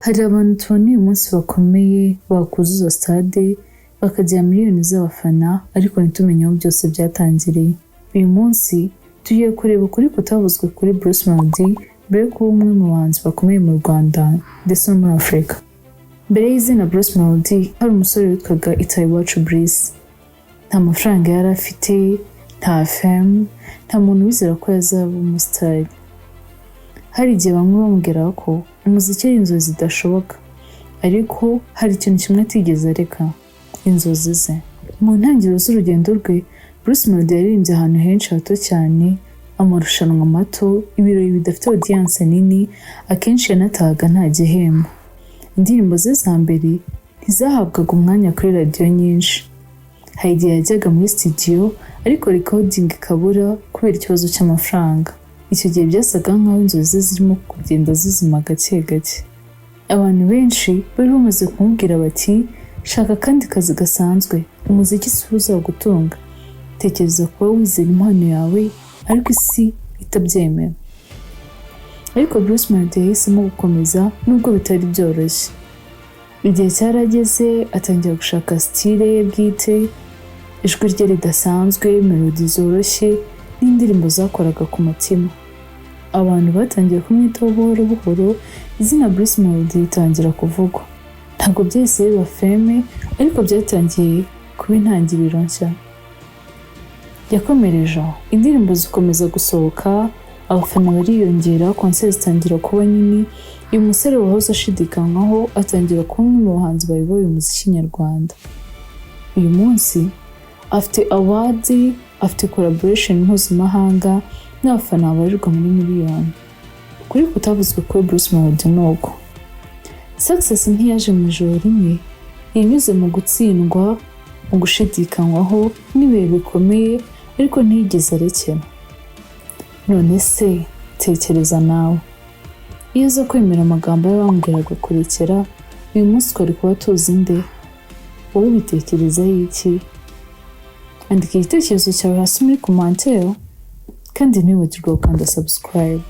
Hari abantu tubona uyu munsi bakomeye, bakuzuza stade, bakagira miliyoni z'abafana, ariko ntitumenye aho byose byatangiriye. Uyu munsi tugiye kureba ukuri kutavuzwe kuri Bruce Melodie mbere yo kuba umwe mu bahanzi bakomeye mu Rwanda ndetse no muri Afurika. Mbere y'izina Bruce Melodie, hari umusore witwaga Itahiwacu Brice. Nta mafaranga yari afite, nta fame, nta muntu wizera ko yazaba umusitari. Hari igihe bamwe bamubwira ko umuziki ari inzozi zidashoboka, ariko hari ikintu kimwe atigeze areka: inzozi ze. Mu ntangiriro z'urugendo rwe, Bruce Melodie yaririmbye ahantu henshi hato cyane, amarushanwa mato, ibirori bidafite audience nini, akenshi yanatahaga nta gihembo. Indirimbo ze za mbere ntizahabwaga umwanya kuri radiyo nyinshi. Hari igihe yajyaga muri studio ariko recording ikabura kubera ikibazo cy'amafaranga. Icyo gihe byasaga nk'aho inzozi ze zirimo kugenda zizima gake gake. Abantu benshi bari bamaze kumubwira bati: "Shaka akandi kazi gasanzwe, umuziki si wo uzagutunga." Tekereza kuba wizera impano yawe ariko isi itabyemera. Ariko Bruce Melodie yahisemo gukomeza nubwo bitari byoroshye. Igihe cyarageze atangira gushaka style ye bwite, ijwi rye ridasanzwe, melody zoroshye n'indirimbo zakoraga ku mutima. Abantu batangiye kumwitaho buhoro buhoro, izina Bruce Melodie ritangira kuvugwa. Ntabwo byahise biba fame, ariko byatangiye kuba intangiriro nshya. Yakomereje aho, indirimbo zikomeza gusohoka, abafana bariyongera, concert zitangira kuba nini. Uyu musore wahoze ashidikanywaho atangira kuba umwe mu bahanzi bayoboye umuziki nyarwanda. Uyu munsi afite award, afite collaboration mpuzamahanga n'abafana babarirwa muri miliyoni. Ukuri kutavuzwe kuri Bruce Melodie ni uko success ntiyaje mu ijoro rimwe. Yanyuze mu gutsindwa, mu gushidikanywaho n'ibihe bikomeye, ariko ntiyigeze arekera. None se tekereza nawe, iyo aza kwemera amagambo y'abamubwiraga kurekera, uyu munsi twari kuba tuzi nde? Wowe ubitekerezaho iki? Andika igitekerezo cyawe hasi muri commentaire, kandi ntiwibagirwe gukanda subscribe.